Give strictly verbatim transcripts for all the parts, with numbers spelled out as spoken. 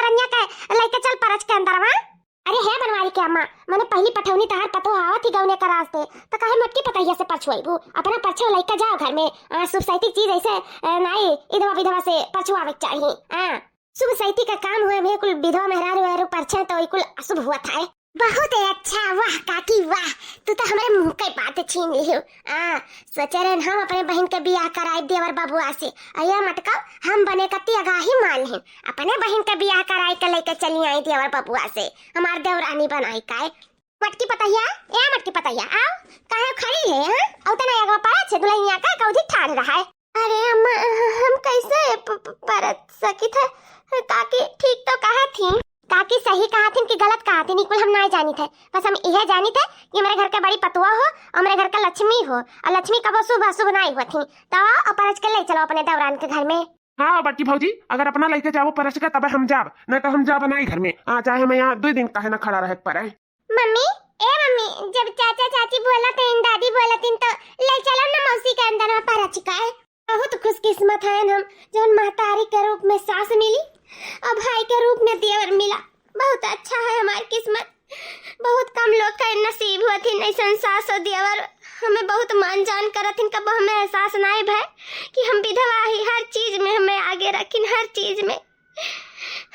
कन्या के लइके चल परछ के अंदरवा। अरे हे बनवारी के अम्मा, मने पहली पठौनी तहार पतोह आवत ही गौने करास दे, त काहे मोटकी पतोहिया से परछुआइबू? अपना परछो लइके जाओ घर में, आ, शुभ सैतिक चीज ऐसे, अ, नाई इधवा विधवा से परछुआवे के चाही। हाँ, शुभ सैतिक का काम हुए में कुल विधवा मेहरारू वहरारू परछे तो ई कुल अशुभ हुआ था। बहुत अच्छा, वाह काकी वाह, तू तो हमरे मुंह के बात छीन लिहू। आ, सोचे रहन हम अपने बहिन के बियाह कराई देवर बबुआ से। अया मटका, हम बने कती अगाही मान लेन। अपने बहिन के बियाह कराई के लइके चली आई देवर बबुआ से। हमार देवरानी बनाई काए। मटकी पतहिया, ए मटकी पतहिया, आओ। काहे खड़ी है, हाँ? औ तना एगो पाए छे दुल्हनिया का कौधी ठाड़ रहा है। अरे अम्मा, हम कैसे प-, प-, परत सकित है? काकी ठीक तो कहा थी। काकी सही कहा थी कि गलत कहा थी, निकुल हम ना जानी थे। बस हम यह जानी थे कि हमारे घर के बड़ी पतुआ हो, हमारे घर का लक्ष्मी हो, और लक्ष्मी कबो शुभ अशुभ ना हुआ थी। तो आओ, और परछ के ले चलो अपने देवरान के घर में। हाँ बड़की भौजी, अगर अपना लइके जाबो परछ के तबे हम जाब, नहीं तो हम जाब नाई घर में। हाँ, चाहे हमें यहाँ दो दिन काहे ना खड़ा रहे के पड़े। मम्मी, ए मम्मी, जब चाचा चाची बोलत हईन, दादी बोलत हईन, तो ले चलो ना मौसी के अंदर में परछ के। बहुत खुशकिस्मत हन हम, जौन महतारी के रूप में सास मिली और भाई के रूप में देवर मिला। बहुत अच्छा है हमार किस्मत। बहुत कम लोग का नसीब होत हिन ऐसन सास और देवर। हमें बहुत मान जान करत हिन, कब हमें एहसास नाई भय कि हम विधवा ही, हर चीज में हमें आगे रखिन, हर चीज में।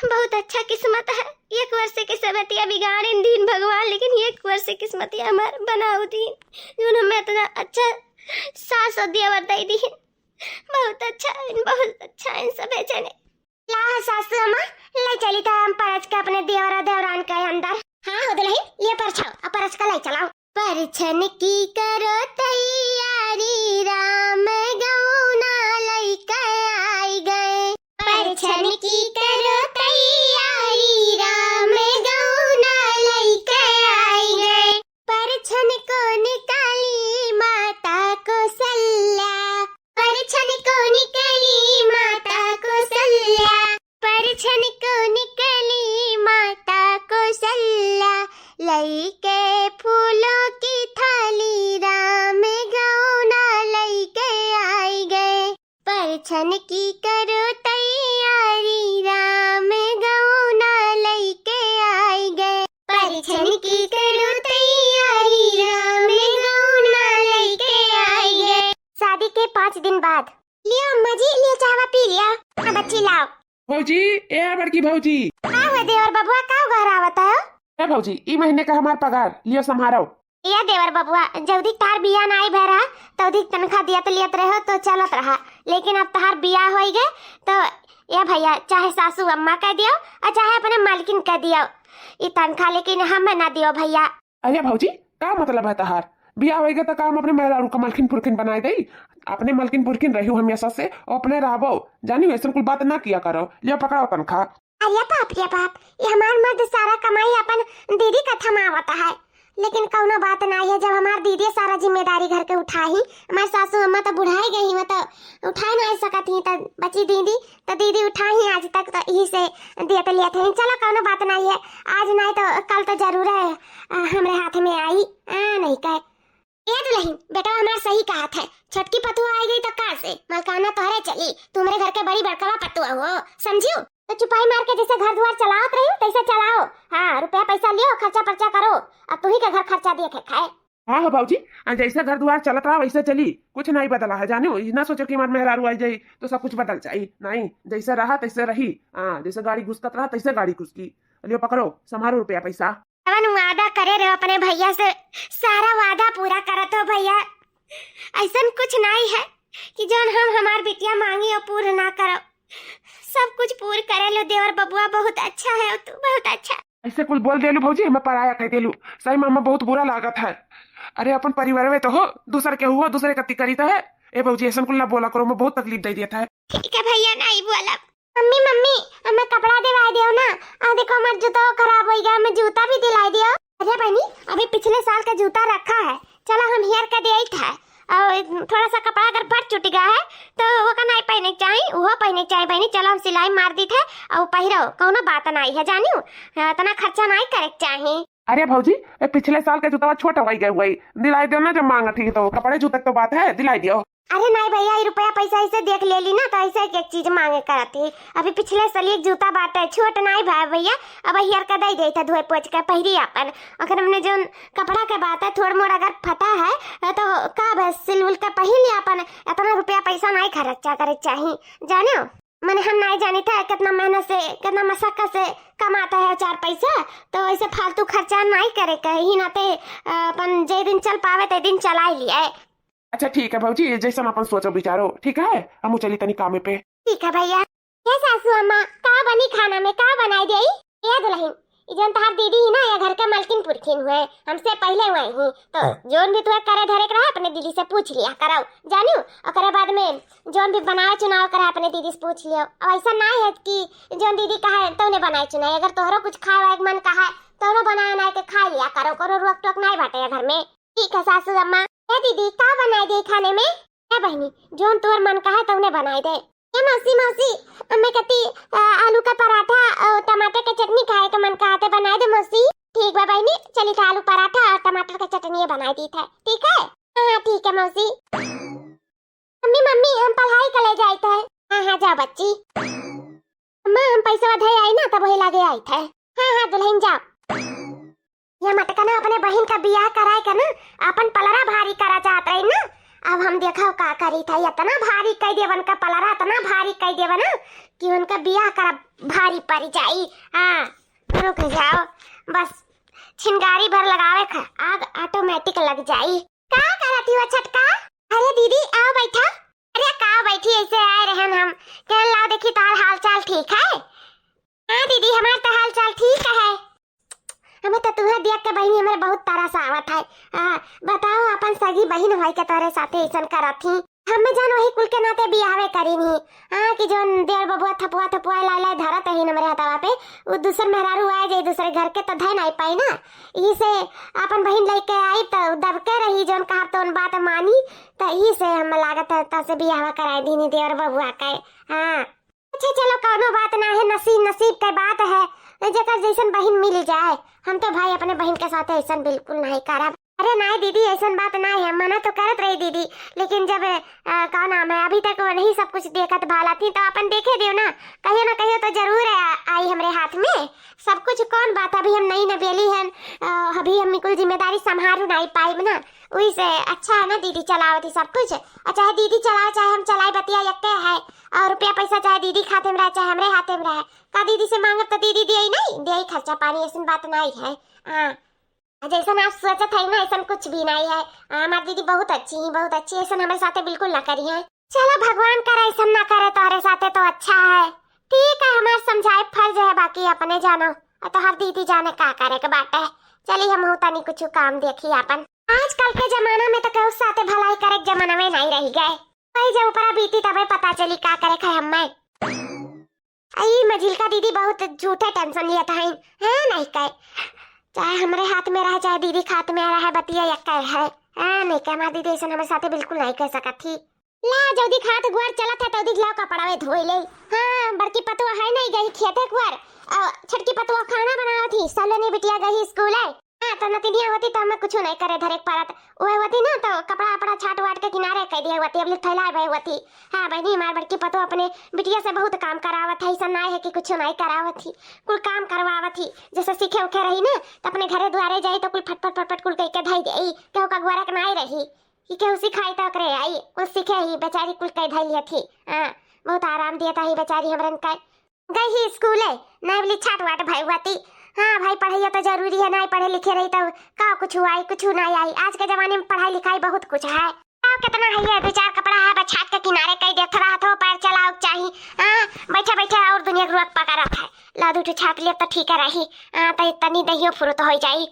बहुत अच्छा किस्मत है। एक वर्ष के सबतिया बिगाड़िन दीन भगवान, लेकिन एक वर्ष किस्मतिया हमार बनाऊ दीन, जौन हमें इतना अच्छा सास और देवर दे दीन। बहुत अच्छा है, बहुत अच्छा है सबै जने। ला सासू अम्मा, ले चली तो हम परछ के अपने देवर और देवरान के अंदर। हाँ हो दुल्हन, ये परछाओ, अब परछ के ले चलाओ। परछन की करो तैयारी, राम गौना लइके आई गए। परछन की करो तैयारी, राम गौना लइके आई गए। परछन को निकाली माता कौशल्या, परछन को निकाली माता कौशल्या, परछन को निकाली माता कौशल्या, लइके फूलों की थाली राम गौना लइके आई गए। परछन की करो तैयारी, राम गौना लइके आई गए। परछन की करो तैयारी, राम गौना लइके आई गए। शादी के पाँच दिन बाद। लियो अम्मा जी, लियो चाहवा पी लियो। हाँ बच्ची लाओ। भौजी, ए बड़की भौजी। का हुआ देवर बबुआ, का गहरावत है? ए भौजी, ई महीने का हमार पगार, लियो संभारो। ए देवर बबुआ, जौदी तहार बियाह नाई भय रहा, तौदी तनखा दियत लियत रहो तो चलत रहा, लेकिन अब तहार बियाह होई गए तो ए भैया, चाहे सासू अम्मा कह दियो और चाहे अपने मालकिन कह दियो, ई तनखा लेकिन हमें ना दियो भैया। अरे भौजी, का मतलब है तहार? बियाह होई गए तो का हम अपने मेहरारू का मालकिन पुरखिन बनाए दई? अपने मालकिन पुरखिन रही हमेशा से, और अपने रहबो। जानी ऐसन कुल बात ना किया करो। लियो पकड़ो तनखा। अरे बाप रे बाप, ये हमार मर्द सारा कमाई अपन दीदी का थमावत है, लेकिन कौनो बात ना है, जब हमार दीदी सारा जिम्मेदारी घर के उठाई। हमार सासू अम्मा तो बुढ़ाई गई, वो तो उठाए ना सकत ही, तो बची दीदी, तो दीदी उठाई आज तक, तो यही से दियत लियत है। चलो कौनो बात ना है, आज नहीं तो कल तो जरूर है, आ, हमरे हाथ में आई, आ, नहीं कहे। ए दुल्हन, बेटवा हमार सही कहत है, छोटकी पतुआ आई गई तो का से, मलकाना तोहरे चली, तू हमरे घर के बड़ी बड़कवा पतुआ हो, समझियो? तो चुपाई मार के जैसे घर दुआर चलावत रही, तैसे चलाओ। हाँ, रुपया पैसा लियो, खर्चा पर्चा करो, अब तू ही के घर खर्चा दिए के खाए। हाँ हो भौजी, आ जैसे घर दुआर चलत रहा वैसे चली, कुछ नहीं बदला है, जानो, ई ना सोचो कि हमार मेहरारू आई जाई तो सब कुछ बदल जाई, नहीं, जैसे रहा तैसे रही। हाँ, जैसे गाड़ी घुसकत रहा तैसे गाड़ी घुसकी। लियो पकड़ो, संभारो रुपया पैसा। जवन वादा करे रहो अपने भैया से, सारा वादा पूरा करत हो भैया। ऐसन कुछ नहीं है कि जौन हम हमार बिटिया मांगी और पूर्ण ना करो, सब कुछ पूर्ण करे लो देवर बबुआ, बहुत अच्छा है तू, बहुत अच्छा। ऐसे कुल बोल देलू भौजी, हमें पराया कह देलू। सही में हमें बहुत बुरा लागत है। अरे अपन परिवार में तो हो, दूसर के हुआ, दूसरे कती करी तो है। ए भौजी, ऐसन कुल ना बोला करो, हमें बहुत तकलीफ दे दिया था। ठीक है भैया, नहीं बोला। मम्मी, मम्मी, हमें कपड़ा दिवा दियो ना। आ देखो, हमार जूता खराब हो गया, हमें जूता भी दिला दियो। अरे बहनी, अभी पिछले साल का जूता रखा है, चलो हम हेर के दे था। और थोड़ा सा कपड़ा अगर फट चुट गया है, तो वो का नहीं पहने के चाही, वो पहने के चाही बहनी। चलो हम सिलाई मार दी थे, और पहिरो, कौनो बात नहीं है, जानियो। हाँ, इतना खर्चा नहीं करे के चाही। अरे भौजी, ए पिछले साल का जूता छोट हो गई, गए हुए, दिलाई दियो ना, जब मांगत ही तो कपड़े जूते की तो बात है, दिलाई दियो। अरे नाहीं भइया, ई रुपया पैसा ऐसे देख लेली ना, तो ऐसे एक एक चीज माँगे करत ही। अभी पिछले सलिए के जूता बाटे, छोट नाहीं भाई भइया, अब हियर के दइ देइत है धोए पोछ के, पहिरी आपन। ओकर हमने जौन कपड़ा के बात है, थोड़ मोड़ अगर फटा है, तो का बस सिल उल के पहिर ली आपन, इतना रुपया पैसा नाहीं खर्चा करे चाही, जानेउ? मने हम नाहीं जानित है कितना मेहनत से, कितना मशक्कत से कमात है चार पैसा, तो ऐसे फालतू खर्चा नाहीं करे के ही नाते, अ, अपन जे दिन चल पावे, ते दिन चलाइ लिया। अच्छा ठीक है भौजी, जैसन अपन सोचो विचारो, ठीक है, हमहू चली तनी कामे पे। ठीक है भइया। ए सासू अम्मा, का बनी खाना में, का बनाइ देई? ए दुलहिन, ई जौन तहार दीदी ही ना, या घर के मलकिन पुरखिन हुए, हमसे पहिले हुए ही, तो हाँ। जौन भी तुहे करे धरे के रहे, अपने दीदी से पूछ लिया करउ, जानेउ? ओकरे बाद में जौन भी बनावे चुनावे के रहे, अपने दीदी से पूछ लियो। अब ऐसा नाहीं है कि जौन दीदी कहे तौने बनाए चुनाए, अगर तोहरो कुछ खाए वाए के मन कहे, तौनो बनाए उनाए के खाइ लिया करउ, कोनो रोक टोक नाहीं बाटे है घर में। ठीक है सासू अम्मा। ए दीदी, का बनाइ देई खाने में? ए बहिनी, जौन तोर मन कहे तौने बनाइ दे। ए मौसी, मौसी, हमें कती, अ, आलू का पराठा अउ टमाटर के चटनी खाए के मन कहत है, बनाइ दे मौसी। ठीक बा बहिनी, चली त आलू पराठा अउ टमाटर के चटनी बनाइ दीत है, ठीक है? हाँ, हाँ, ठीक है मौसी। मम्मी, मम्मी, हम पढ़ाई के लिए जाइत है। हाँ, हाँ, जाओ बच्ची। अम्मा, हम पैसा धइ आई ना, तब वही लागे आइत है। हाँ, हाँ, दुलहिन जाओ। ये मटकना अपने बहिन का बियाह कराए के ना, अपन पलरा भारी करा चाहत रही ना। अब हम देखो का करी था, इतना भारी कइ देवन का पलरा, इतना भारी कइ देवन ना कि उनका बियाह करा भारी पड़ जाई। हाँ, रुक जाओ, बस छिनगारी भर लगावे क आग automatic लग जाई। का करत ही हो छटका? अरे दीदी, आओ बैठा। अरे का बैठी, ऐसे आए रहन हम, कहन लाओ देखी तार हाल चाल ठीक है? हाँ दीदी, हमार तो हाल चाल ठीक है। हमें तो तुहे देख के बहिनी हमारे बहुत तरस आवत है। आ, बताओ, अपन सगी बहिन होई के तोरे साथे ऐसन करत ही। हमें जान वही कुल के नाते बियाहवे करीन ही। हाँ, कि जौन देवर बबुआ थपुआ थपुआ लाई लाई धरत ही हमरे हथवा पे, उ दूसर मेहरारू आए जाए दूसरे घर के तो धै नाहीं पाई ना। यही से अपन बहिन लेके आई तो दबके रही, जौन कहा तौन बात मानी, तो यही से हम लागत है तो से बियाहवा कराए दीनी देवर बबुआ के। हाँ। अच्छा चलो, कौनो बात ना है, नसीब, नसीब के बात है, जेकर जैसन बहिन मिल जाए। हम तो भाई अपने बहिन के साथ ऐसन बिल्कुल नहीं करब। अरे नहीं दीदी, ऐसन बात नहीं है, मना तो करत रही दीदी, लेकिन जब, अ, का नाम है, अभी तक वो नहीं सब कुछ देखत भाला थी, तो अपन देखे दियो ना, कहियो ना कहियो तो जरूर आ-, आई हमरे हाथ में सब कुछ। कौन बात, अभी हम नई नबेली हन, अ, अभी हम कुल जिम्मेदारी संभारू नहीं पाइब ना, वही से अच्छा है ना दीदी चलावत ही सब कुछ। और चाहे दीदी चलाए, चाहे हम चलाई, बतिया यक्के है। और रुपया पैसा चाहे दीदी खाते में रहे, चाहे हमरे हाथे में रहे, का दीदी से मांगब तो दीदी दियई नहीं, दियई खर्चा पानी, ऐसन बात नहीं है। हाँ, जैसन आप सोचत है ना, ऐसन कुछ भी नहीं है। हाँ, हमार दीदी बहुत अच्छी ही, बहुत अच्छी, ऐसन हमरे साथे बिल्कुल ना करी है। चलो, भगवान करे ऐसन ना करे तोहरे साथे तो अच्छा है। ठीक है, हमार समझाए फर्ज है, बाकी अपने जानो, और तोहर दीदी जाने का करे के बाटे। चली, हम तनी कुछ काम देखी आपन। आजकल के जमाना में तो केहू साथे भलाई करे के जमाना में नहीं रह गए। भाई, जब ऊपरा बीती तबे पता चली का करे खाए हमें। ई मझिलका दीदी बहुत झूठे tension लिया था, हैं, नहीं कहे। चाहे हमरे हाथ में रहे, चाहे दीदी के हाथ में रहे, बतिया यक्के है। हाँ, नहीं कहे, हमार दीदी ऐसन हमरे साथे बिल्कुल नहीं कह सकत थी। ला, जल्दी हाथ गोड़ चलत है, तो दिख लाओ कपड़ावे धोए ले। हाँ, बड़की पतुआ है नहीं गई खेते कुआर, और छटकी पतुआ खाना बनावत ही, सलोनी बिटिया गई स्कूल है। हाँ, तो नतिनिया होती तो हमें कुछ नहीं करे धरे के पड़त। वह होती ना तो कपड़ा अपड़ा छाट वाट के किनारे कर दिए होती, अब फैला भय होती। हाँ बहनी, हमार बड़की पतोह अपने बिटिया से बहुत काम करावत है, ऐसा ना है कि कुछ नहीं करावत ही, कुल काम करवावत ही। जैसे सीखे उखे रही ना तो अपने घरे दुआरे जाई तो कुल फटफट फटफट कुल कह के धई दे, केहू का गुआरा के नाई रही कि केहू सिखाई तो ओकरे आई, कुल सीखे ही बेचारी कुल कह धई लियत ही। हाँ, बहुत आराम दिया था ही बेचारी हमरन का। गई ही स्कूले, नहीं बोली छाट वाट भाई हुआती। हाँ भाई, पढ़ाई तो जरूरी है, नहीं पढ़े लिखे रही तो का कुछ हुआ है, कुछ नहीं आई। आज के जमाने में पढ़ाई लिखाई बहुत कुछ है। का कितना है ये, दो चार कपड़ा है, बस छाट के किनारे कई देत रहा तो पैर चलाओ चाही। हाँ, बैठे बैठे और दुनिया के रुआ पका रखा है। ला दू ठो छाट लिया तो ठीक है रही। हाँ, तो तनी दहियो फुरुत हो जाई।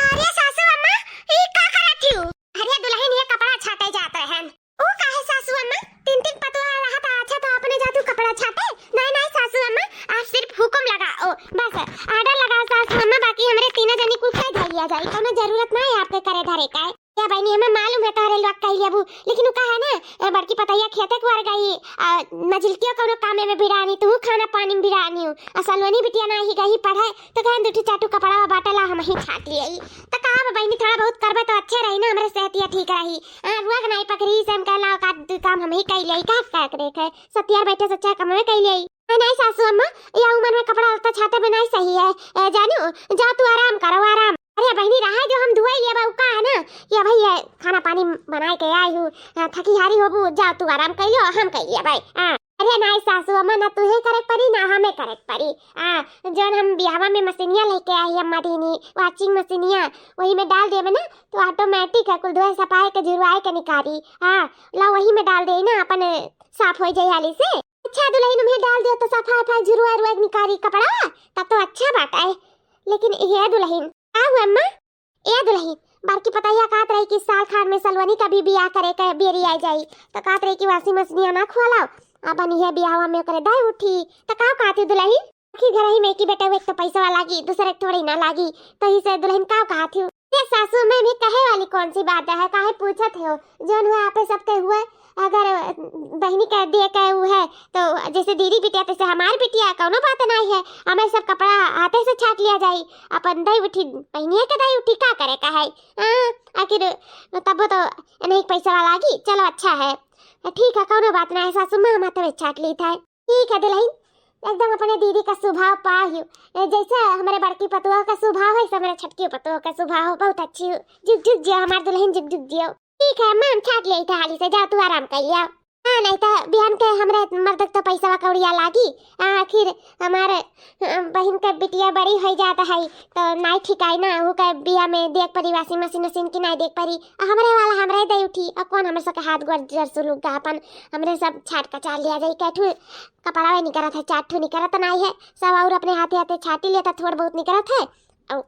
अरे सासू अम्मा, ई का करत हियो? अरे दुलहिन, ये कपड़ा छाटे जात रहन। ऊ काहे सासू अम्मा? तीन तीन पतोह रहत, अच्छा तो अपने जातू कपड़ा छाटे? नहीं नहीं सासू अम्मा, आप सिर्फ हुकुम लगाओ, बस order लगाओ सासू अम्मा, बाकी हमरे तीनों जनी कुल कह धरिया जाई, कोनो जरूरत नहीं है आपके करे धरे का। या बहनी, हमें मालूम है तोहरे लोग कह लेबू, लेकिन ऊ का है ना, ए, बड़की पतैया खेते के वर गई, आ मझिलकियो कौनो कामे में भिड़ानी, तू खाना पानी में भिड़ानी हूँ। आ सलोनी बिटिया नाही गई पढ़े, तो कहन दुठी चाटू कपड़ा बाटला हम ही छाट लियाई। तो कहा बा बहिनी, थोड़ा बहुत करबे तो अच्छे रही ना, हमरे सेहतिया ठीक रही। आ, रुआ के नाही पकड़ी से हम कहला का दू काम हम ही कई लियाई, का का करे के सतियार बैठे से अच्छा कमवे कई लियाई। नहीं, नहीं सासू अम्मा, या उमर में कपड़ा लत्ता छाटे में नहीं सही है। ए, जानू, जा तू आराम करो, आराम। अरे बहिनी, रहा जो हम धुआई लेबा, उ का है ना कि अब ये खाना पानी बनाए के आई हूँ, आ, थकी हारी होबू, जा तू आराम कर लियो, हम कर लिया भाई। आ, अरे नहीं सासू अम्मा, ना तुहे करे के पड़ी, ना हमें करे के पड़ी। आ, जौन हम बियाहवा में मशीनिया लेके आई अम्मा दीनी, washing मशीनिया, वही में डाल देबे ना, तो automatic है, कुल धोए सफाई के झुरवाए के निकारी। हाँ, ला वही में डाल दे ना, अपन साफ हो जाए हाली से। अच्छा दुलहिन, उम्हे डाल दिया तो सफाई फाई झुरवाए रुआए निकारी कपड़ा, तब तो अच्छा बात है। लेकिन ये दुलहिन, का हुआ अम्मा? ए दुलहिन, बड़की पतैया कहत रही कि साल खान में सलवनी का भी बियाह करे के बेरी आ जाई, तो कहत रही कि washing मशीनिया ना खुआलाओ, अपन ये बियाहवा में ओकरे दाई उठी, तो का कहत हूँ दुलहिन? आखिर घर ही में की बेटा, एक तो पैसा वाला लागी, दूसरे के थोड़ी ना लागी, तो ही से दुलहिन का कहत हूँ? ये सासू में भी कहे वाली कौन सी बात है, काहे पूछत हो? जौन हुआ आपे सबके हुए, अगर बहिनी के दिए के उ है, तो जैसे दीदी बिटिया, तैसे हमार बिटिया, कौनो बात नहीं है। हमें सब कपड़ा हाथे से छाट लिया जाई, अपन दई उठी, बहिनिया के दई उठी, का करे का है? हाँ, आखिर तबो तो नहीं पैसा वाला लागी, चलो अच्छा है। ठीक है, कौनो बात ना है सासू माँ, हम हाथे में छाट ली था। ठीक है दुलहिन, एकदम अपने दीदी का स्वभाव पाहियो। ए, जैसे हमरे बड़की पतोह का स्वभाव है, वैसे हमरे छोटकी पतोह का स्वभाव हो, बहुत अच्छी हो। जुग जुग जियो हमार दुलहिन, जुग जुग जियो। ठीक है अम्मा, हम छाट लिया था हाली से, जाओ तू आराम कर लिया। हाँ, नहीं तो बिहान के हमरे मर्द के तो पैसा कौड़िया लागी। आखिर हमारे, अ, बहिन के बिटिया बड़ी हो जात है, तो नाई ठिकाई ना, ऊ के बिया में देख परी washing मशीन उशीन की नाई देख परी। आ हमरे वाला हमरे दे उठी, आ कौन हमरे सबके हाथ गोड़ जर सुलुक गा अपन, हमरे सब छाट कचार लिया जाई। कै ठू कपड़ा वे निकरत है, चार ठू निकरत नाई है, सब और अपने हाथे हाथे छाटी लेता, थोड़ बहुत निकरत है, और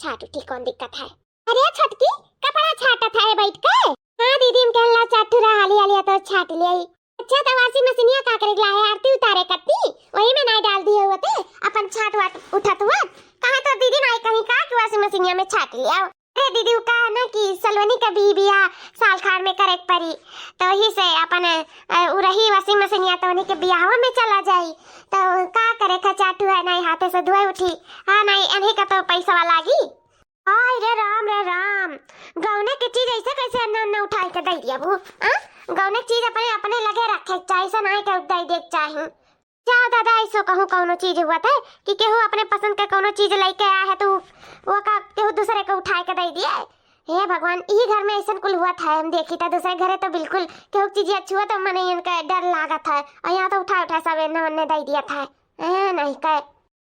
छाट उठी, कौन दिक्कत है? अरे छोटकी, कपड़ा छाटत है बैठ के? हाँ दीदी, हम कहला चार ठू रहा, हाली हाली तो छाट लिया। अच्छा, तो washing मशीनिया का करे ला है? आरती उतारे कत्ती, वही में नाई डाल दिए होते, अपन छाट वाट उठत हुआ। कहा तो दीदी नाई कहीं का कि washing मशीनिया में छाट लिया। अरे दीदी, उ कहा ना कि सलोनी का भी बिया साल खाड़ में करे के परी, तो वही से अपन, अ, उ रही washing मशीनिया तो उन्हीं के बियाहवा में चला जाई। तो का करे, खचाटू है, नाई हाथे से धोए उठी। हाँ, नाई, इन्हीं का तो पैसा लागी। हाय रे राम रे राम, गौने के चीज ऐसे कैसे न, न उठाए के दे दिया वो, आ? गौने के चीज अपने, अपने लगे रखे के चाही, ऐसा नाई के दे दे के चाही। जाओ दादा, ऐसो कहूँ कौनो चीज हुआ था कि केहू अपने पसंद के कौनो चीज लेके आया है तो वो का केहू दूसरे के उठाए के दे दिए। हे भगवान, यही घर में ऐसन कुल हुआ था, हम देखी था दूसरे घरे तो बिल्कुल केहू चीज छुआ तो मने इनका डर लागा था, और यहाँ तो उठा उठा सब एन्ने ओन्ने दे दिया था। ए, नहीं कहे।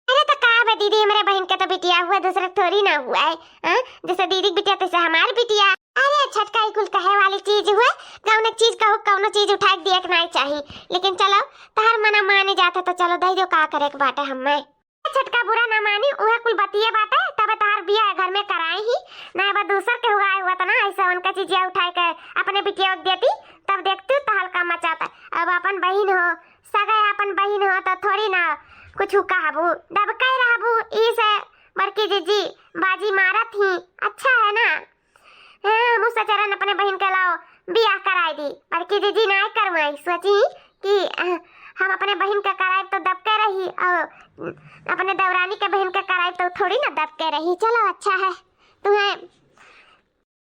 अरे तो का बा दीदी, हमरे बहिन के तो बिटिया हुआ, दूसरे के थोड़ी ना हुआ है। हाँ? जैसे दीदी के बिटिया तैसे हमार बिटिया। अरे छोटका, ई कुल कहे वाली चीज हुए, कौनो चीज कहू, कौनो चीज उठा के दिए के नाई चाही। लेकिन चलो, तहर मना माने जात है तो चलो दे दो, का करे के बाटे हमें। छोटका बुरा ना मानी, उहे कुल बतिये बाटे, तब तहार बिया घर में कराए ही, ना बा दूसर के हुआ हुआ तो ना ऐसे उनका चीजिया उठाए के अपने बिटिया के देती, तब देखती तहलका मचाता। अब अपन बहिन हो, सगा अपन बहिन हो तो थोड़ी ना कुछ कहबू, दबके रहबू। ई से बड़की जीजी बाजी मारत ही, अच्छा है ना? हाँ, हमू सचरन अपने बहिन के लाओ बियाह कराई दी। बड़की जीजी नाय करवाई, सोची कि, अ, हम अपने बहिन के कराई तो दबके रही और अपने देवरानी के बहिन के कराई तो थोड़ी ना दबके रही। चलो अच्छा है, तुम्हें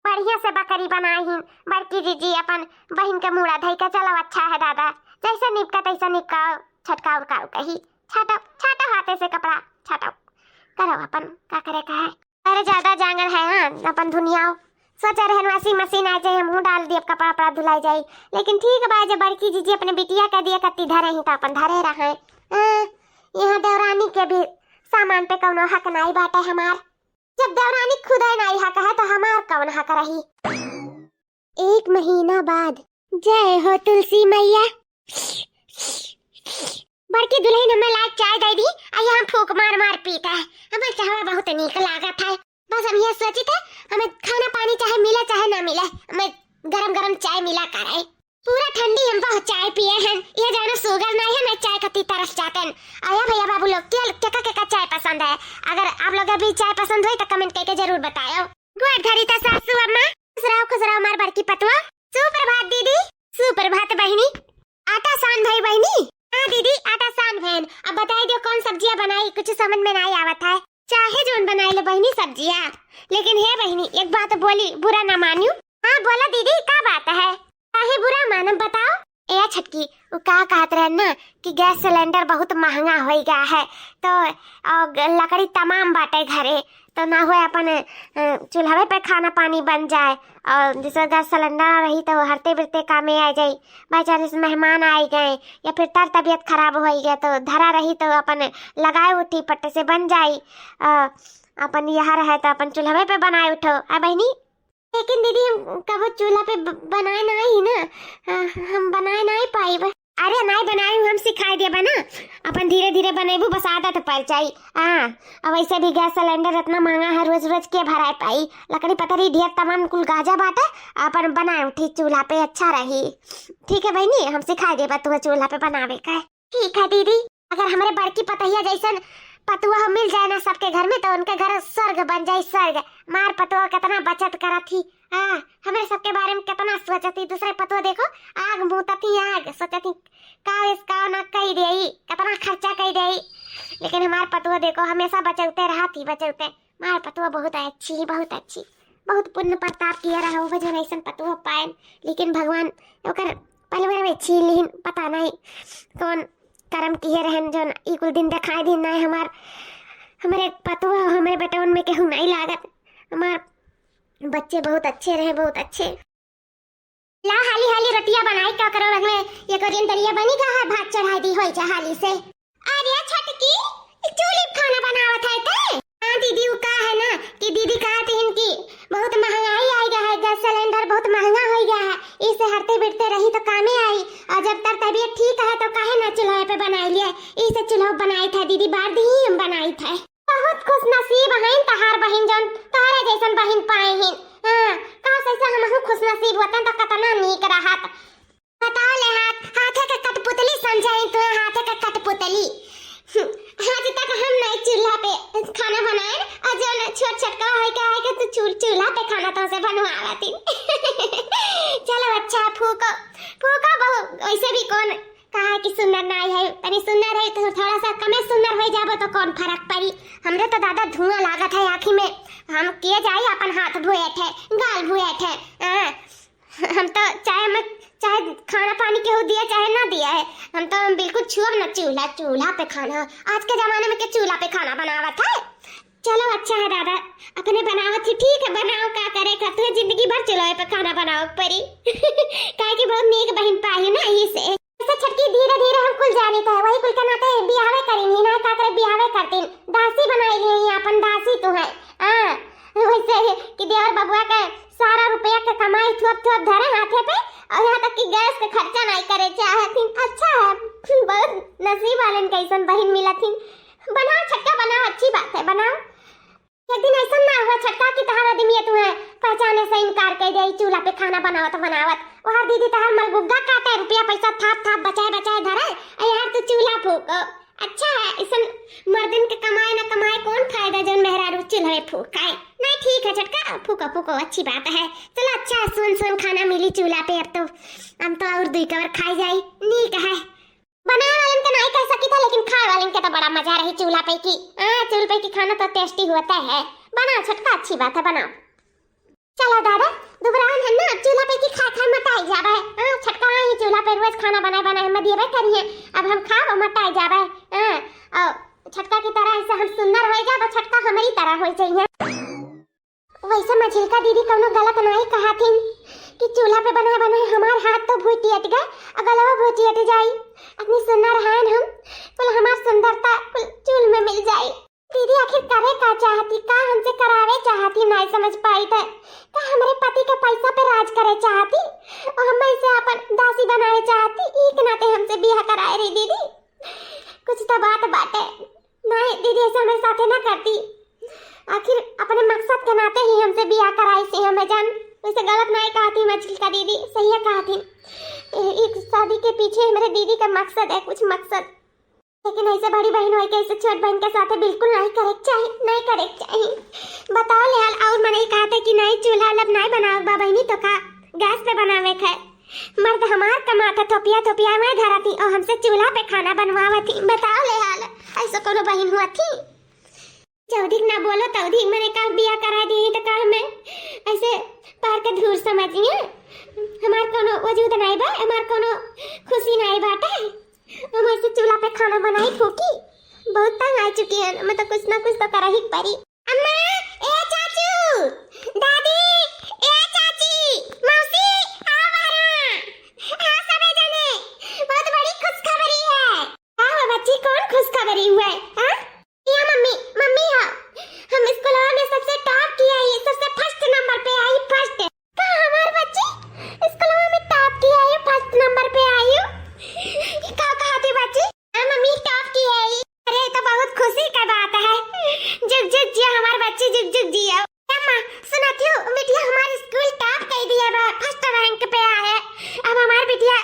बढ़िया से बकरी बनाई ही बड़की जीजी अपन बहिन के मूड़ा धई के। चलो अच्छा है दादा, जैसे निपका तैसे निपका, छटका उड़का कही, छाटो, छाटो हाथे से कपड़ा, छाटो, करो अपन का करे का है। अरे ज्यादा जांगर है, हाँ, अपन धुनियाओ। सोचा रहन washing machine आ जाए, हमहू डाल दिए, कपड़ा उपड़ा धुलाई जाई। लेकिन ठीक बा, जे बड़की जीजी अपने बिटिया के दिए कत्ती धरे ही तो अपन धरे रहे। हाँ, यहाँ देवरानी के भी सामान पे कौनो हक नाई बाटे हमार। जब देवरानी खुदे नाई हक है तो हमार कौन हक रही? एक महीना बाद। जय हो तुलसी मैया। बड़की दुलहिन हमें लायक चाय दे दी, आ यहाँ फूंक मार मार पीता है। हमें चाहवा बहुत नीक लागत है। बस हम ये सोचित है, हमें खाना पानी चाहे मिले चाहे ना मिले, हमें गरम गरम चाय मिला करे। पूरा ठंडी हम बहुत चाय पिए हैं, ये जानो sugar नहीं है, मैं चाय कती तरस जाते हैं। आया भैया बाबू लोग, के, केका केका चाय पसंद है? अगर आप लोग अभी चाय पसंद हुई तो comment करके जरूर बताओ। गोड़ धरी ता सासू अम्मा। खुश रहो, खुश रहो हमार बड़की पतुआ। सुप्रभात दीदी। सुप्रभात बहिनी। आटा सान भई बहिनी? हाँ दीदी, आटा सान भएन। अब बताई दियो कौन सब्जिया बनाई, कुछ समझ में नाहीं आवत है। चाहे जौन बनाई लो बहिनी सब्जिया, लेकिन हे बहिनी एक बात बोली, बुरा ना मानियो। हाँ बोला दीदी, का बात है? काहे बुरा मानम बताओ? ए छटकी, उ का कहत रहे ना कि गैस सिलेंडर बहुत महंगा होइ गया है, तो और लकड़ी तमाम बाटे घरे, तो ना होए अपन, अ, चूल्हवे पे खाना पानी बन जाए, और जैसे गैस सिलेंडर रही तो हरते बिरते कामे आ जाई। बाई चांस मेहमान आई गए या फिर तर तबियत खराब होइ गए तो धरा रही तो अपन लगाए उठी पट्टे से बन जाई। अ, अपन यह रहे तो अपन चूल्हवे पे बनाए उठो। आ बहिनी? लेकिन दीदी हम कबो चूल्हा पे ब-, बनाए नाहीं ना, अ, हम बनाए नाहीं पाइब। अरे नाहीं बनाए, हम सिखाए देबा ना, अपन धीरे धीरे बनेबू, बस आदत पड़ जाई। हाँ, अब वैसे भी गैस सिलेंडर इतना महंगा है, रोज रोज के भराए पाई? लकड़ी पतरी ढेर तमाम कुल गाजा बाटे, अपन बनाए उठी चूल्हा पे, अच्छा रही। ठीक है बहिनी, हम सिखाए देबा तुहे चूल्हा पे बनावे का। ठीक है दीदी, अगर हमरे बड़की पतोहिया जैसन पतोह मिल जाए ना सबके घर में, तो उनके घर स्वर्ग बन जाए, स्वर्ग। मार पतोह कितना बचत करत ही, हाँ, हमरे सबके बारे में कितना सोचत ही। दूसरे पतोह देखो, आग मूतत ही आग, सोचत ही का इस का ना कई देई, कितना खर्चा कई देई, लेकिन हमार पतोह देखो हमेशा बचौते रहत ही, बचौते। मार पतोह बहुत अच्छी ही, बहुत अच्छी, बहुत पुण्य प्रताप किया रहा हो जो ऐसन पतोह पाएन, लेकिन भगवान ओकर पलवर में छीन लिहिन, पता नहीं कौन करम किहे रहन जौन ई कुल दिन देखाए दिन नाहीं हमार, हमरे पतोह, हमरे बेटवन में केहू नाहीं लागत। हमार बच्चे बहुत अच्छे रहे, बहुत अच्छे। ला हाली हाली रोटिया बनाई का करो, रंग में ये को दिन दलिया बनी गा है, भात चढ़ाई दी होई जा हाली से। अरे छटकी, चूल्ही पे खाना बनावत है ते? हाँ दीदी, वो का है ना कि दीदी कहत हिन कि बहुत महंगाई आई गया है, गैस सिलेंडर बहुत महंगा हो गया है, इसे हरते बिरते रही तो कामे आई, और जब तर तबियत ठीक है तो काहे ना चूल्हे पे बनाई लिए, इसे चूल्हो बनाई था दीदी, बार दी ही हम बनाई था। बहुत खुश नसीब हैं तहार बहिन जौन तोहरे जैसन बहिन पाए हिन। हाँ, काश ऐसे हमहू खुश नसीब होते तो कितना नीक रहत। बताओ ले हाथ, हाथे के कठपुतली समझाई तू, हाथे के कठपुतली। हम्म, आज तक हम नहीं चूल्हा पे खाना बनाए, और जो न छोट छोटका है क्या है कि तू चूल-, चूल्हा पे खाना तो से बनवावती। चलो अच्छा, फूको, फूको बहू, वैसे भी कौन कहा कि सुंदर नहीं है, तनी सुंदर है तो थोड़ा सा कमे सुंदर हो जाबो तो कौन फर्क पड़ी। हमरे तो दादा धुआं लागत है आँखी में, हम किए जाई अपन हाथ भुएठे, गाल भुएठे। हाँ। हम तो चाहे हम, चाहे खाना पानी केहू दिया चाहे ना दिया है, हम तो बिल्कुल छुअब ना चूल्हा, चूल्हा पे खाना। आज के जमाने में के चूल्हा पे खाना बनावत है? चलो अच्छा है दादा, अपने बनावत ही ठीक है, बनाओ का करे का, तुहे जिंदगी भर चूल्हे पे खाना बनावे के पड़ी। काहे कि बहुत नीक बहिन पाही ना, यही से। ऐसे छटकी धीरे धीरे हम कुल जानित है, वही कुल के नाते बियाहवे करीन ही ना, का करे बियाहवे करतीन, दासी बनाई लिए ही अपन दासी तू है। हाँ, वैसे कि देवर बबुआ के सारा रुपया के कमाई थोप थोप धरे हाथे पे, और यहाँ तक कि गैस के खर्चा नहीं करे चाहत हिन। अच्छा है, बहुत नसीब वालन कैसन बहिन मिलत हिन। बनाओ छटका, बनाओ, अच्छी बात है, बनाओ। एक दिन ऐसा ना हुआ छटका कि तहार आदमी है तुम्हें पहचाने से इनकार कर दे, चूल्हा पे खाना बनावत बनावत। वहाँ दीदी तहार मलगुग्गा काटे, रुपया पैसा थाप थाप बचाए बचाए धरे, और यार तू चूल्हा फूको। अच्छा है, ऐसन मर्दन के कमाए ना कमाए कौन फायदा जौन मेहरारू चूल्हे फूकाए। नहीं ठीक है छटका, फूको फूको, अच्छी बात है। चलो अच्छा है, सुन सुन खाना मिली चूल्हा पे, अब तो हम तो और दुई कवर खाई जाई, नीक है। बनाए वालन के नहीं कह सकी था, लेकिन खाए वालन के तो बड़ा मजा रही चूल्हा पे की। हाँ, चूल्हा पे की खाना तो टेस्टी होता है। बनाओ छटका, अच्छी बात है, बनाओ। चलो दादा, दुबरान है ना, अब चूल्हा पे की खा खा मोटाई जाबे। हाँ, छटका ही चूल्हा पे रोज खाना बनाए बनाए हम दिएबे करिए। अब हम खाब और मोटाई जाबे। हाँ, और छटका की तरह ऐसे हम सुंदर हो जाबे, छटका हमारी तरह हो जाइए। वैसे मझिलका दीदी कौनो गलत नाई कहा थिन कि चूल्हा पे बनाए बनाए हमार हाथ तो भूटियट गए, अगलवा भूटियट जाई। इतनी सुंदर हैं हम, कुल हमार सुंदरता कुल चूल में मिल जाई। दीदी आखिर करे का चाहती, का हमसे करावे चाहती, नाई समझ पाई थे। का हमरे पति के पैसा पे राज करे चाहती और हम इसे अपन दासी बनावे चाहती, ई के नाते हमसे बियाह कराए रही दीदी। कुछ तो बात बाटे। नहीं दीदी, ऐसे हमारे साथे ना करती। आखिर अपने मकसद के नाते ही हमसे बियाह कराई से हमें जान। वैसे गलत नहीं कहा थी मझिलका दीदी, सही कहा थी। ए, एक शादी के पीछे मेरे दीदी का मकसद है, कुछ मकसद। लेकिन ऐसे बड़ी बहन होए के ऐसे छोट बहन के साथे बिल्कुल नहीं करे के चाही, नहीं करे के चाही। बताओ ले हाल, और मनई कहा थे कि नहीं चूल्हा लब नहीं बनावे बा बहनी, तो का गैस पे बनावे के है? मर्द हमार कमात है, थोपिया थोपिया मैं धरत ही, और हमसे चूल्हा पे खाना बनवावत ही। बताओ ले हाल, ऐसे कोनो बहिन हुआ थी? जौधिक ना बोलो तौधिक, मने का बिया करा दी तो का हमें ऐसे पार के धूर समझिए? हमार कोनो वजूद नाई बा, हमार कोनो खुशी नाई बाटे। हम ऐसे चूल्हा पे खाना बनाई फूकी, बहुत तंग आ चुकी है, मैं तो कुछ ना कुछ तो करा ही पड़ी। अम्मा, ए चाचू, दादी, ए चाची, मौसी, आओ बाहर। हाँ, सबे जने, बहुत बड़ी खुशखबरी है। का हो बच्ची, कौन खुशखबरी हुआ है? हाँ? या मम्मी, मम्मी हो, हम स्कूलवा में सबसे top की आई, सबसे first number पे आई, first। का हमार बच्ची स्कूलवा में top की आई, first number पे आई हो? ये का कहा थी बच्ची? हाँ मम्मी, top की आई। अरे, ये तो बहुत खुशी का बात है। जुग जुग जियो हमार बच्ची, जुग जुग जियो। अम्मा, सुनत हो, बिटिया हमार स्कूल top कर दिया बा, first rank पे आए। अब हमार बिटिया,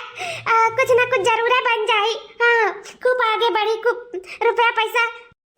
अ, कुछ ना कुछ जरूर बन जाई। हाँ, खूब आगे बढ़ी, खूब रुपया पैसा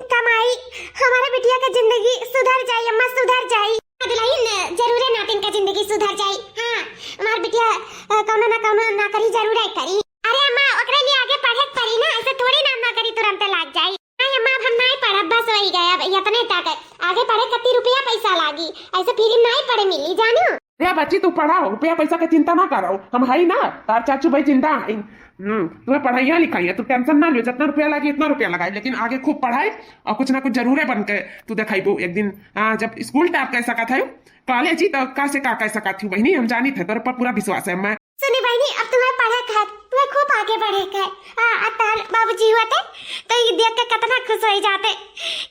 कमाई, हमारे बिटिया का जिंदगी सुधर जाई अम्मा, सुधर जाई। दुल्हन, जरूरे नातिन का जिंदगी सुधर जाई। हाँ, हमार बिटिया, अ, कौनो ना कौनो नौकरी जरूर आई करी। अरे अम्मा, ओकरे लिए आगे पढ़े के पड़ी ना, ऐसे थोड़ी ना नौकरी तुरंत लाग जाई। नहीं अम्मा, अब हम नहीं पढ़ब, बस वही गए, अब इतने तक है। आगे पढ़े खातिर रुपया पैसा लागी, ऐसे फ्री नहीं पढ़े मिली, जानो। रे बच्ची, तू पढ़ाओ, रुपया पैसा के चिंता ना करो, हम हई ना, तार चाचू भाई जिंदा हई। हम्म, तुम्हें पढ़ाइया लिखाइया, तू tension ना लियो, जितना रुपया लागी इतना रुपया लगाई, लेकिन आगे खूब पढ़ाई और कुछ ना कुछ जरूरे बन के तू देखाइबू एक दिन। हाँ, जब स्कूल top कर सकत है, कॉलेज ही तो का से का कर सकत हूँ बहनी, हम जानी थे, तोरे पर पूरा विश्वास है मैं। सुनी बहनी, अब तुम्हें पढ़े के है, तुम्हें खूब आगे बढ़े के है। हाँ, अब तार बाबूजी हुआ थे तो ये देख के कितना खुश हो जाते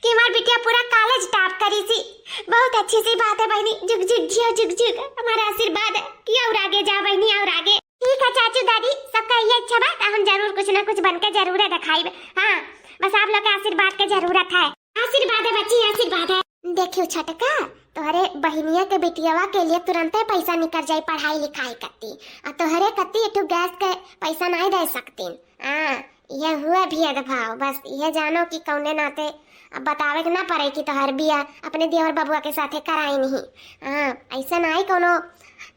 कि हमार बिटिया पूरा कॉलेज top करी सी। बहुत अच्छी सी बात है बहनी, जुग जुग जियो, जुग जुग, हमारा आशीर्वाद है कि और आगे जा बहनी, और आगे। ठीक है चाचू दादी, सबका ये इच्छा बा, त हम जरूर कुछ ना कुछ बन के जरूर दिखाइब। हाँ, बस आप लोग के आशीर्वाद के जरूरत है। आशीर्वाद है बच्ची, आशीर्वाद है। देखियो छोटका, तोहरे बहिनिया के बिटियावा के लिए तुरंते पैसा निकल जाई पढ़ाई लिखाई कत्ती, आ तोहरे कत्ती एक ठो गैस के पैसा नहीं दे सकतीन। हाँ, ये हुए भेदभाव, बस ये जानो कि कौने नाते अब बतावे के ना पड़े कि तोहर बिया अपने देवर बबुआ के साथे कराई नहीं। हाँ, ऐसे नाई कोनो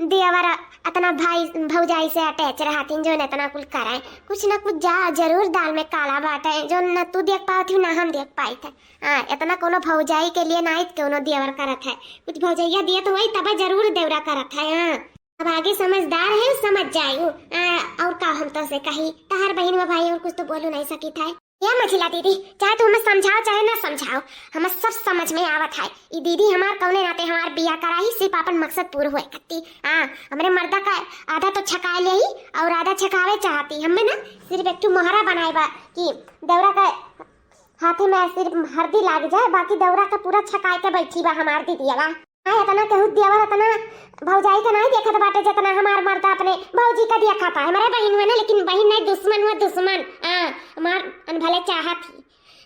देवर अतना भाई भौजाई से attach रहतीन जो इतना कुल कराए। कुछ ना कुछ जा जरूर दाल में काला बाटे, जो न तू देख पावत ही ना हम देख पाई थे। हाँ, इतना कोनो भौजाई के लिए नाई कोनो देवर करत है, कुछ भौजैया दिए तो वही तब जरूर देवरा करत है। हाँ, अब आगे समझदार है, समझ जायू। आ, और का हम तो से कही, तहार बहिन व भाई और कुछ तो बोलू नहीं सकी था। या मझिला दीदी, चाहे तू हमें समझाओ चाहे ना समझाओ, हमें सब समझ में आवत है। ई दीदी हमार कौने नाते हमार बिया कराई, सिर्फ अपन मकसद पूरा हुए कत्ती। हाँ, हमरे मर्दा का आधा तो छका ले ही और आधा छकावे चाहती। हमें ना सिर्फ एक ठो मोहरा बनाए बा कि दौरा का हाथे में सिर्फ हरदी लाग जाए, बाकी दौरा का पूरा छकाए के बैठी बा हमार दीदिया बा। हाँ, इतना केहू देवर, इतना भौजाई का नहीं देखत बाटे, जितना हमार मर्दा अपने भौजी का देखत है। हमारे बहिन हुए ना, लेकिन बहिन नहीं, दुश्मन हुए, दुश्मन। हाँ, हमार अनभले चाहत ही,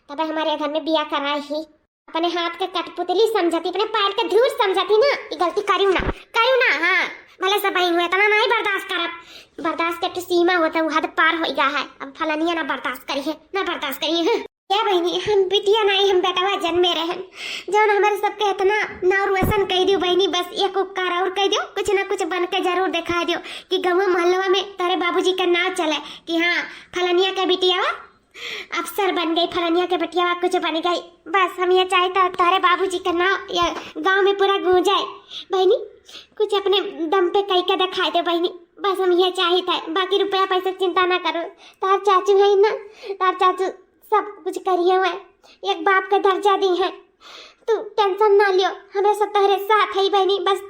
तबे हमारे घर में बिया कराए ही। अपने हाथ के कठपुतली समझती, अपने पैर के धूर समझती ना, ये गलती करियो ना, करियो ना। हाँ, भले से बहिन हुए, इतना नहीं बर्दाश्त करब। बर्दाश्त के तो सीमा होता, वो हद पार हो गया है। अब फलनिया ना बर्दाश्त करी है, ना बर्दाश्त करी है। हाँ। क्या बहिनी, हम बिटिया नाई, हम बेटवा जन्मे रहन, जौन हमारे सबके इतना नाव रोशन कह दियो बहिनी, बस एक उपकार और कह दियो, कुछ ना कुछ बन के जरूर दिखा दियो कि गाँव मोहल्लवा में तारे बाबूजी का नाव चले कि हाँ, फलनिया के बिटिया अफसर बन गई, फलनिया के बिटिया कुछ बन गई। बस हम ये चाहता तारे बाबूजी का नाव या गाँव में पूरा गूंजाए। बहिनी, कुछ अपने दम पे कह के दिखाई दे बहिनी, बस हम ये चाहता है, बाकी रुपया पैसा चिंता ना करो। तार चाचू है ना, तार चाचू सब कुछ करिए हुए, एक बाप का दर्जा दी है। तू tension ना लियो, हमेशा तोहरे साथ है बहिनी, बस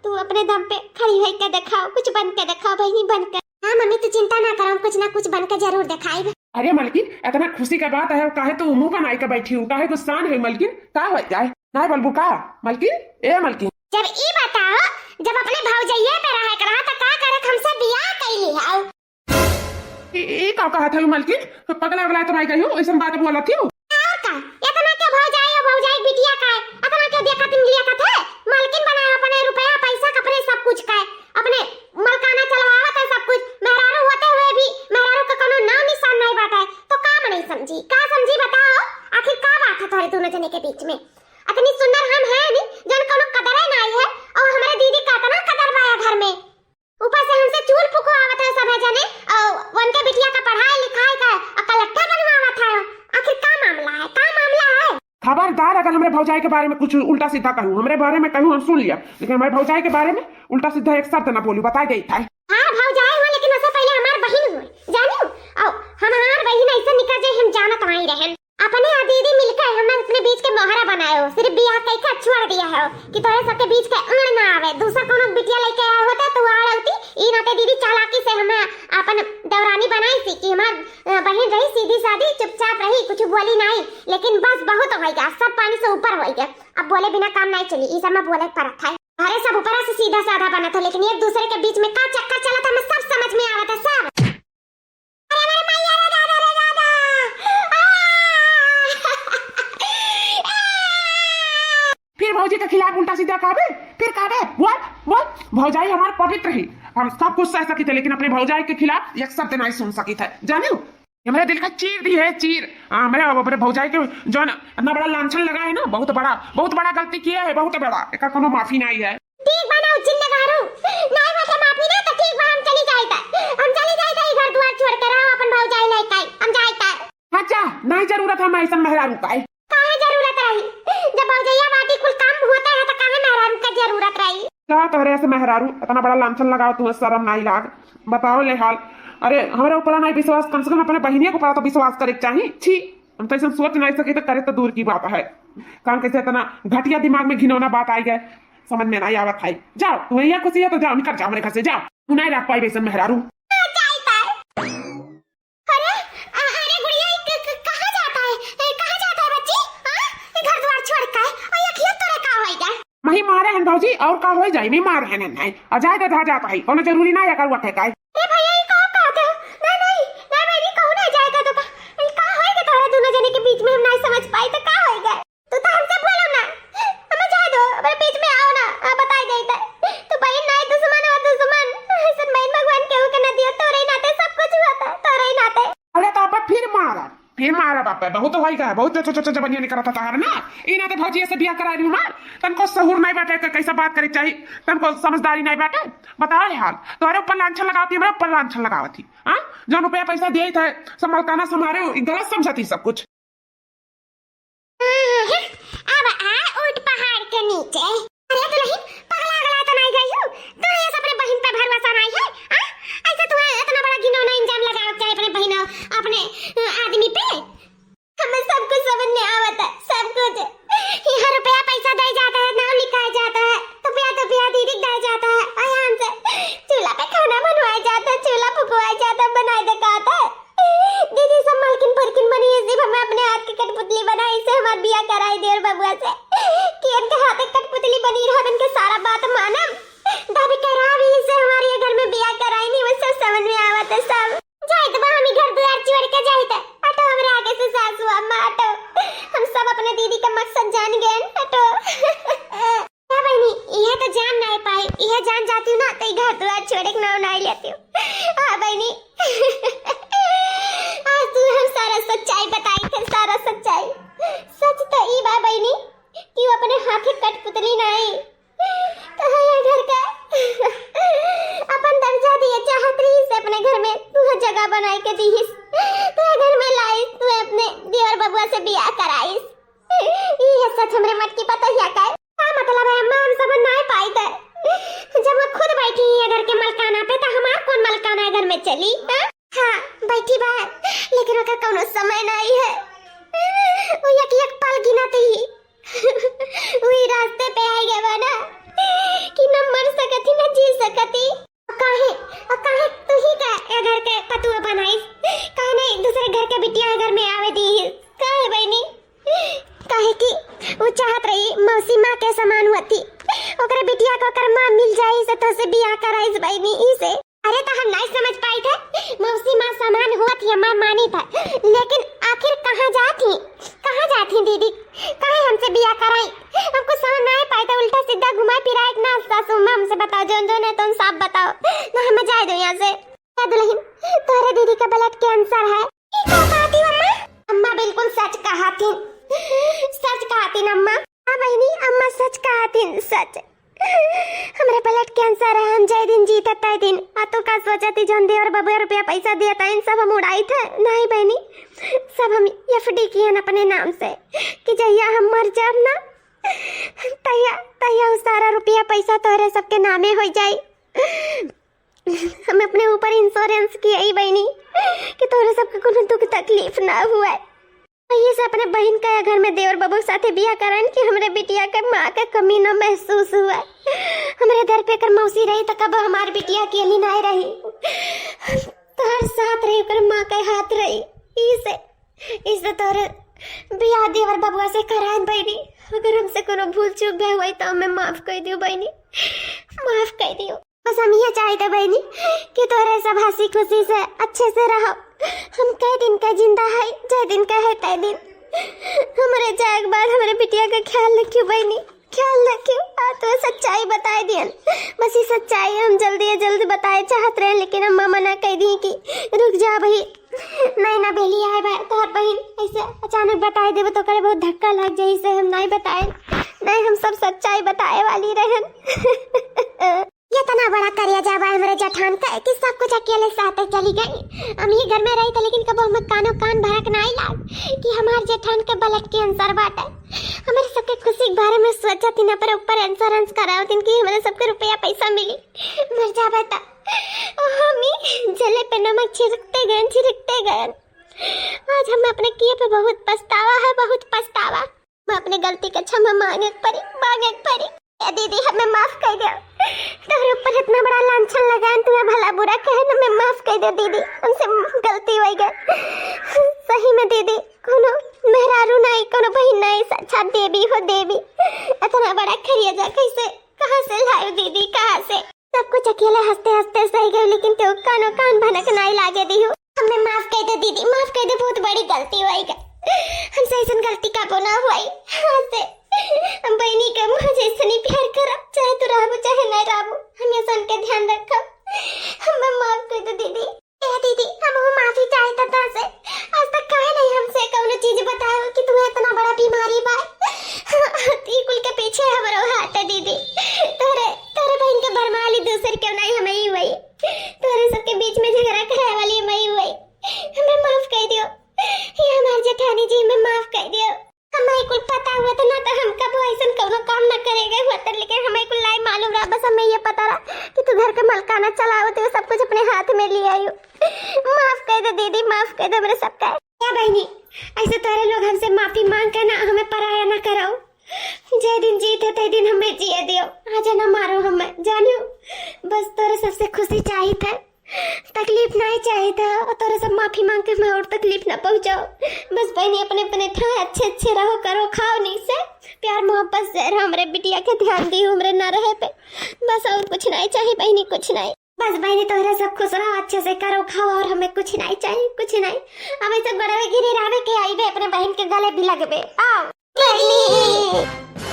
तू अपने दम पे खड़ी होई के दिखाओ, कुछ बन के दिखाओ बहिनी, बन के। हाँ मम्मी, तू चिंता ना करो, हम कुछ ना कुछ बन के जरूर दिखाई। अरे मलकिन, इतना खुशी का बात है, काहे तू मुंह बनाई के बैठी हूँ, काहे गुस्सान है मलकिन, का हो जाए? ना बोलबू का मलकिन? ए मलकिन, जब ई बताओ, जब अपने भौजैया पे रहे के रहा, त का करे हमसे बियाह कैली है? ई, ई का कहत हई मलकिन? पगला वगला तो नहीं गई हूँ, ऐसन बात बोलत हूँ। और का? इतना के भौजाई और भौजाई बिटिया का है, इतना के देखत देखत है? मलकिन बनाए अपने रुपया पैसा का, अपने सब कुछ का है, अपने मलकाना चलवावत है सब कुछ। मेहरारू होते हुए भी मेहरारू का कोनो नाम निशान नहीं बाटे, तो का मनई समझी, का समझी बताओ? आखिर का बात है तोहरे दोनों जने के बीच में? इतनी सुंदर हम हैं नहीं, जन कोनो कदर है नहीं है, और हमारे दीदी का इतना कदर बा है घर में। ऊपर से हमसे चूल फुकवावत दार, अगर हमरे भौजाई के बारे में कुछ उल्टा सीधा कहू, हमरे बारे में कहू, हम सुन लिया, लेकिन हमरे भौजाई के बारे में उल्टा सीधा एक शब्द ना बोलू, बताई देत है। हाँ, भौजाई हो, लेकिन उससे पहले हमार बहिन हो, जानियो? और हमार बहिन ऐसे निकल जाए, हम जानत नहीं रहन। अपने आ दीदी मिलकर हम अपने बीच के मोहरा बनाए हो, सिर्फ बियाह कई का छोड़ दिया है कि तोरे सबके बीच के अण ना आवे, दूसरा कोनो बिटिया लेके आए होते तो आड़ होती। ई नाते दीदी चालाकी से हमें अपन देवरानी बनाई सी कि हमार, अ, बहिन रही सीधी सादी, चुपचाप रही, कुछ बोली नहीं, लेकिन बस बहुत होइगा, सब पानी से ऊपर होइगा। अब बोले बिना काम नहीं चली, ई सब में बोले पड़त है। अरे सब ऊपर से सीधा साधा बनत है, लेकिन एक दूसरे के बीच में का चक्कर चलत है, हमें सब समझ में आवत है, सब। अरे मेरे मैया रे दादा रे दादा। आ! फिर भौजी के खिलाफ उल्टा सीधा कहबे, फिर कहबे, बोल, बोल, भौजाई हमार पवित्र ही, हम सब कुछ सह सकित है, लेकिन अपने भौजाई के खिलाफ एक शब्द नहीं सुन सकित है, जानियो? ये मेरे दिल का चीर दी है, चीर। हाँ, मेरे, मेरे भौजाई के जौन इतना बड़ा लांछन लगा है ना, बहुत बड़ा, बहुत बड़ा गलती किया है, बहुत बड़ा, एकर कोनो माफी नहीं है। ठीक बा ना, उज्जिन नगारू। नाई बाटे माफी ना, तो ठीक बा, हम चली जाइत है। हम चली जाइत है, ई घर दुआर छोड़ के रहो, अपन भौजाई लेके आई, हम जाइत है। अच्छा, नहीं जरूरत है हमें ऐसन मेहरारू का। काहे जरूरत रही? जब भौजैया बाटी कुल काम होता है, तो काहे मेहरारू का जरूरत रही? का तोहरे से मेहरारू, इतना बड़ा लांछन लगाओ, तुम्हें शर्म नहीं लाग? बताओ ले हाल। अरे, हमारे ऊपर नहीं विश्वास, कम से कम अपने बहिनिया के ऊपर तो विश्वास करे के चाही। छी, हम तो ऐसा सोच नहीं सके, तो करे तो दूर की बात है। कान कैसे इतना घटिया दिमाग में घिनौना बात आई गए, समझ में नहीं आवत है। जाओ, तुम्हें यह खुशी है तो जाओ, निकल जाओ मेरे घर से, जाओ। तू नहीं रख पाई वैसन मेहरारू। अरे, अ-, अरे गुड़िया, ई क-, क-, कहाँ जाता है? ए, कहाँ जाता है बच्ची? हाँ? ई घर द्वार छोड़ के? और ये अखिया तोरे का होई गया? मही मारे हन भौजी, और का होई जाई? नहीं मारे हन, नहीं। आ जाए दे, धा जाता है। कोनो जरूरी ना है, अगर वो ठेकाए। अरे भैया, ई का कहते हो? नहीं, नहीं, नहीं, मेरी कहू ना जाएगा तो का? ई का होई गया तोहरा दोनों जने के बीच में, हम नहीं समझ पाई तो का होई गया? तू तो हमसे बोलो ना, हमें जाए दो, हमारे बीच में आओ ना, आप बताई देता। तू बहन ना है, दुश्मन हो दुश्मन। ऐसन बहन भगवान केहू के ना दियो, तोरे ही नाते सब कुछ हुआ था, तोरे ही नाते। अरे तो अब फिर मारा, फिर मारा बाप, बहुत होई गया, बहुत चो, चो, चो, जबनिया निकला था तार ना। ई नाते भौजी से बियाह करा रही हूँ ना, तनको सहूर नहीं बाटे, क-, कैसा बात करे चाहिए, तनको समझदारी नहीं बाटे। बताओ हाल, तोरे ऊपर लांछन लगावती, हमारे ऊपर लांछन लगावती, हाँ? जौन रुपया पैसा दिए थे, सब मलकाना संभारे, ई गलत समझती सब कुछ। अब आ उठ पहाड़ के नीचे। अरे दुल्हन, पगला अगला तो नहीं गई हूँ? तोरे ऐसा अपने बहन पे भरोसा नहीं है? आ? ऐसा तू इतना बड़ा घिनौना इल्जाम लगाओ चाहे अपने बहन, अपने, अ, आदमी पे? हमें सब कुछ समझ में आवत है, सब कुछ। यहाँ रुपया पैसा दे जाता है, नाम लिखाया जाता है, तो प्यार, तो प्यार दीदी दे जाता है। और यहाँ से चूल्हा पे खाना बनवाया जाता है, चूल्हा फुकवाया जाता है, बनाए दिखाता है। दीदी सब मलकिन पुरकिन बनी है, सिर्फ हमें अपने हाथ की कठपुतली बनाई, इससे हमार बिया कराई देवर बबुआ से कि इनके हाथ एक कठपुतली बनी रहा, इनके सारा बात मानम। दादी कह रहा भी इससे हमारे ये घर में बिया कराई नहीं, वो सब समझ में आवत है सब। जाए तो बा, हम ही घर द्वार छोड़ के जाए तो। हटो हमरे आगे से सासू अम्मा, हटो। हम सब अपने दीदी का मकसद जान गए, हटो। का बहिनी, इहे तो जान नाहीं पाए, इहे जान जाती हूँ ना, तो ई घर दुआर छोड़े के नाव नाहीं लेती हूँ। हाँ बहिनी, आज तू हम सारा सच्चाई बताई थे, सारा सच्चाई। सच तो ई बा बहिनी कि वो अपने हाथे कठपुतली नाहीं, तो है ये घर का अपन दर्जा दिए चाहत रही से अपने घर में तू जगह बनाई के दीहिस, तो ये घर में लाइस, तू अपने देवर बबुआ से बियाह कराइस। ई है सच हमरे मटकी पतोहिया का। का मतलब है अम्मा, हम समझ नाहीं पाई थे। जब वो खुद बैठी है घर के मलकाना पे, तो हमार कौन मलकाना है घर में चली, हाँ? हाँ, बैठी बा, लेकिन ओकर कौनो समय नाहीं है। वो एक एक पल गिनत ही वही रास्ते पे आई गए बा ना कि न मर सकती, न जी सकती। काहे, काहे तू ही का ए घर के पतुआ बनाइस? काहे नहीं दूसरे घर के बिटिया घर में आवे दी? काहे बहिनी? काहे कि वो चाहत रही मौसी माँ के समान हुआ थी, ओकरे बिटिया को ओकर माँ मिल जाई से तो से बियाह कराइस बहिनी, ई से। अरे तो हम नहीं समझ पाई थे, मौसी माँ समान हुआ थी हमार मानी था, लेकिन आखिर कहाँ जात ही, कहाँ जात ही दीदी? काहे हमसे बियाह कराई? हम कुछ समझ नाहीं पाई थे, उल्टा सीधा घुमाए फिराए के ना सासू माँ हमसे बताओ, जौन जौन है तुम साफ बताओ, ना हमें जाए दो यहाँ से। क्या दुल्हन, तोहरे दीदी का blood cancer है? ई का कहती अम्मा? अम्मा बिल्कुल सच कहा थी, सच कहा थी अम्मा। हाँ बहिनी, अम्मा सच कहा थी, सच। हमरे blood cancer है, हम जय दिन जीते तय दिन। आ तू का सोचत ही जौन देवर बबुआ रुपया पैसा दिया था, इन सब हम उड़ाई थे? नाहीं बहिनी, सब हम एफडी किहन अपने नाम से कि जहिया हम मर जाब ना, तहिया, तहिया उ सारा रुपया पैसा तोहरे सबके नामे होइ जाई। हम अपने ऊपर इंश्योरेंस किए ही बहिनी कि तोहरे सबके कोनो दुख तकलीफ ना हुए। यही से अपने बहिन का घर में देवर बबू के साथे बियाह कराइन कि हमरे बिटिया के माँ के कमी न महसूस हुए। हमरे दर पे एकर मौसी रही त कबो हमार बिटिया अकेली नाय रही, तोहर साथ रही, ओकर माँ के हाथ रही। इसे, इसे तोहरे बियाह देवर बबुआ से कराइन बहिनी। अगर हमसे कोनो भूल चूक भय हुई त हमें माफ कर दियो बहिनी, माफ कर दियो। बस हम ये चाहित बहिनी कि तोहरे सब हँसी खुशी से अच्छे से रहो। हम कई दिन का जिंदा है, जय दिन का है तय दिन। हमरे जाए के बाद हमरे बिटिया का ख्याल रखियो बहिनी, ख्याल रखियो। आ तो सच्चाई बताए दियन, बस ये सच्चाई हम जल्दी से जल्दी बताए चाहत रहे, लेकिन अम्मा मना कर दी कि रुक जा भाई, नहीं ना बेली आए बा तोहर बहिन, ऐसे अचानक बताए देबो तो करे बहुत धक्का लग जाई, से हम नहीं बताए। नहीं, हम सब सच्चाई बताए वाली रहन। ये तना बड़ा करिया जाबा हमरे जेठान का कि सब कुछ अकेले साथे चली गई। हम ये घर में रही थे, लेकिन कबो हमें कानो कान भड़क ना आई लाग कि हमार जेठान के बलट के अंसर बाटे। हमरे सबके खुशी के बारे में सोचत ही ना, पर ऊपर इंश्योरेंस करावत दिन कि हमरे सबके रुपया पैसा मिली। मर जाबे त हम ही जले पे नमक छिड़कते गए, छिड़कते गए। आज हमें अपने किए पे बहुत पछतावा है, बहुत पछतावा। मैं अपने गलती का क्षमा मांगे के परी, मांगे के परी। ए दीदी, हमें माफ कर दो। तोहरे ऊपर इतना बड़ा लांछन लगाए, तुम्हें भला बुरा कहे, हमें माफ कर दो दीदी, हमसे गलती हो गई। सही में दीदी, कोनो मेहरारू नहीं, कोनो बहिन नहीं, साक्षात देवी हो देवी। इतना बड़ा करिया जा कैसे, कहाँ से लाए दीदी, कहाँ से? सब कुछ अकेले हंसते हंसते सही गई, लेकिन तू कानो कान भनक नाई लागे दिहु। हमें माफ कर दो दीदी, माफ कर दो, बहुत बड़ी गलती हुई गई। हमसे ऐसन गलती कबो ना हुई। हाँ से हम बहनी के मुँह जैसनी प्यार करब, चाहे तू रहबू चाहे नहीं रहबू, हम ये सन के ध्यान रखब। हमें माफ कर दो दीदी। ए दीदी, हम वो माफी चाहे था से। आज तक काहे नहीं हमसे कौनो चीज बताओ कि तुम्हें इतना बड़ा बीमारी बा? ई कुल के पीछे हमरो हाथ है दीदी। तोरे, तोरे बहन के भरमा वाली दूसर क्यों नहीं हमें ही हुई। तोरे सबके बीच में झगड़ा कराए वाली हमें ही हुई। हमें माफ कर दियो। ये हमार जेठानी जी, हमें माफ कर दियो। हमें कुल पता हुआ तो ना तो हम कबो ऐसन कौनो काम ना करे गए हुआ तो, लेकिन हमें कुल नहीं मालूम रहा। बस हमें ये पता रहा कि तू घर के मलकाना चलाओ, तू सब कुछ अपने हाथ में ले आयो। माफ कर दे दीदी, माफ कर दे मेरे सबका। क्या बहनी, ऐसे तोरे लोग हमसे माफी मांग के ना हमें पराया ना करो। जय दिन जीत है, तय दिन हमें जिए दियो। आज ना मारो हमें, जानियो। बस तोरे सबसे खुशी चाहिए था, तकलीफ नहीं चाहिए था। और तोरे सब माफी मांग के हमें और तकलीफ ना पहुंचाओ। बस बहनी, अपने अपने ठाए अच्छे अच्छे रहो, करो, खाओ नीक से, प्यार मोहब्बत से रहो। हमरे बिटिया के ध्यान दियो, हमरे ना रहे पे। बस और कुछ नहीं चाहिए बहनी, कुछ नहीं। बस बहनी, तोहरे सब खुश रहो, अच्छे से करो, खाओ, और हमें कुछ नहीं चाहिए, कुछ नहीं। अब ऐसे गोड़वे गिरे रहबे के आईबे, अपने बहन के गले भी लगबे। आओ। बहनी।